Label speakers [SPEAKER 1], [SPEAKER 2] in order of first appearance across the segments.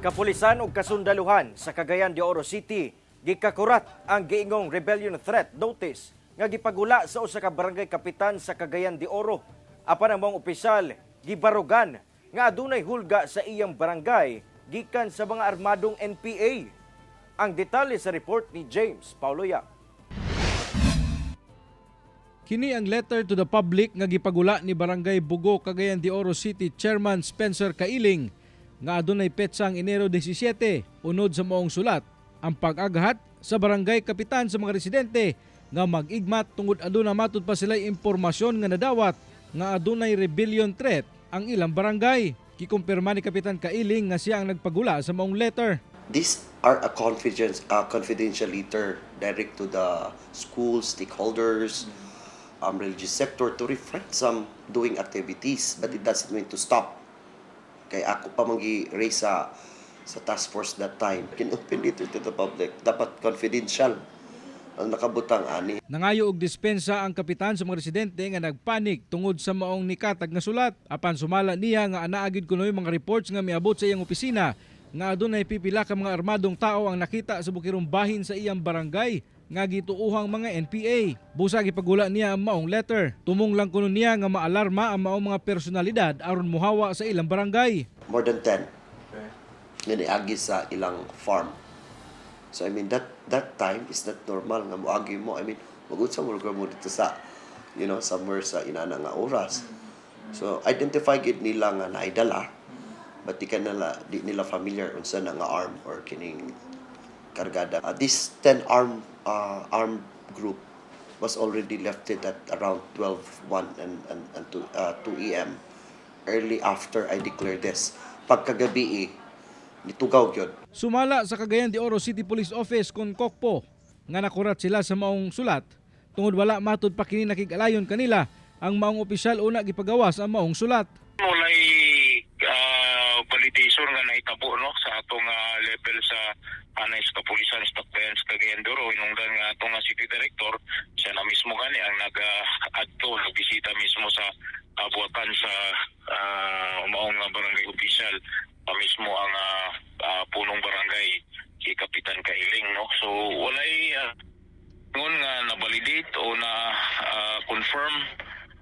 [SPEAKER 1] Kapulisan ug kasundaluhan sa Cagayan de Oro City gikakurat ang giingong rebellion threat notice nga gipagula sa usa ka barangay kapitan sa Cagayan de Oro. Apan ang mga opisyal gibarugan nga adunay hulga sa iyang barangay gikan sa mga armadong NPA. Ang detalye sa report ni James Paulo Yap.
[SPEAKER 2] Kini ang letter to the public nga gipagula ni Barangay Bugo, Cagayan de Oro City Chairman Spencer Kailing nga adunay petsang Enero 17. Unod sa maong sulat, ang pag-aghat sa barangay kapitan sa mga residente nga mag-igmat tungod aduna matud pa sila impormasyon nga nadawat nga adunay rebellion threat ang ilang barangay. Gikumpirma ni Kapitan Kailing nga siya ang nagpagula sa maong letter.
[SPEAKER 3] These are a confidential letter direct to the school stakeholders, religious sector to refrain some doing activities, but it doesn't mean to stop. Kay ako pa man raise sa task force that time. Can open letter to the public. Dapat confidential ang nakabutang ani.
[SPEAKER 2] Nangayo og dispensa ang kapitan sa mga residente nga nagpanik tungod sa maong nikatag nga sulat. Apan sumala niya nga anaa gyud kunoy mga reports nga miabot sa iyang opisina nga adunay pipila ka mga armadong tao ang nakita sa bukirong bahin sa iyang barangay nga gituuhang mga NPA. Busa gipagula niya ang maong letter. Tumong lang kuno niya nga maalarma ang maong mga personalidad aron muhawa sa ilang barangay.
[SPEAKER 3] More than 10 nga niagi sa ilang farm. So I mean, that time is not normal nga moagi mo. I mean, mag-unsa mo lugar mo dito sa somewhere sa inana nga oras. So identify gyud nila nga naidala, but di ka nila di nila familiar unsa na nga arm or kining kargada. This 10 armed group was already left it at around 12, 1 and 2, 2 a.m. early after I declared this. Pagkagabi eh, nitugaw gyud.
[SPEAKER 2] Sumala sa Cagayan de Oro City Police Office Concocpo nga nakurat sila sa maong sulat tungod wala matud pa kini nakig-alayon kanila. Ang maong opisyal una gipagawas ang maong sulat.
[SPEAKER 4] Walay validation nga nahitabo, no, sa atong level sa anay sa kapulisan sa Dakbayan sa Cagayan de Oro, hinungdan nga atong city director siya na mismo gani ang nag-adto, nagbisita mismo sa buhatan sa maong barangay official, mismo ang punong barangay, si Kapitan Kailing, no. So walay ngon nga na-validate o na confirm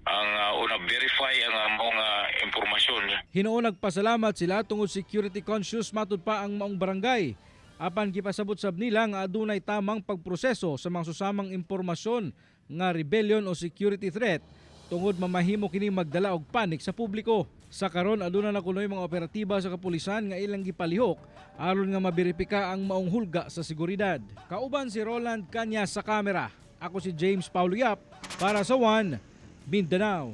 [SPEAKER 4] ang o na-verify ang mga impormasyon.
[SPEAKER 2] Hinuon nagpasalamat sila tungod security conscious matud pa ang maong barangay. Apan gipasabot sab nila nga adunay tamang pagproseso sa mga susamang impormasyon nga rebellion o security threat tungod mamahimo kini magdala og panik sa publiko. Sa karon, aduna na kunoy mga operatiba sa kapulisan nga ilang gipalihok aron nga maberipika ang maong hulga sa seguridad. Kauban si Roland Kanya sa kamera. Ako si James Paulo Yap para sa One Mindanao.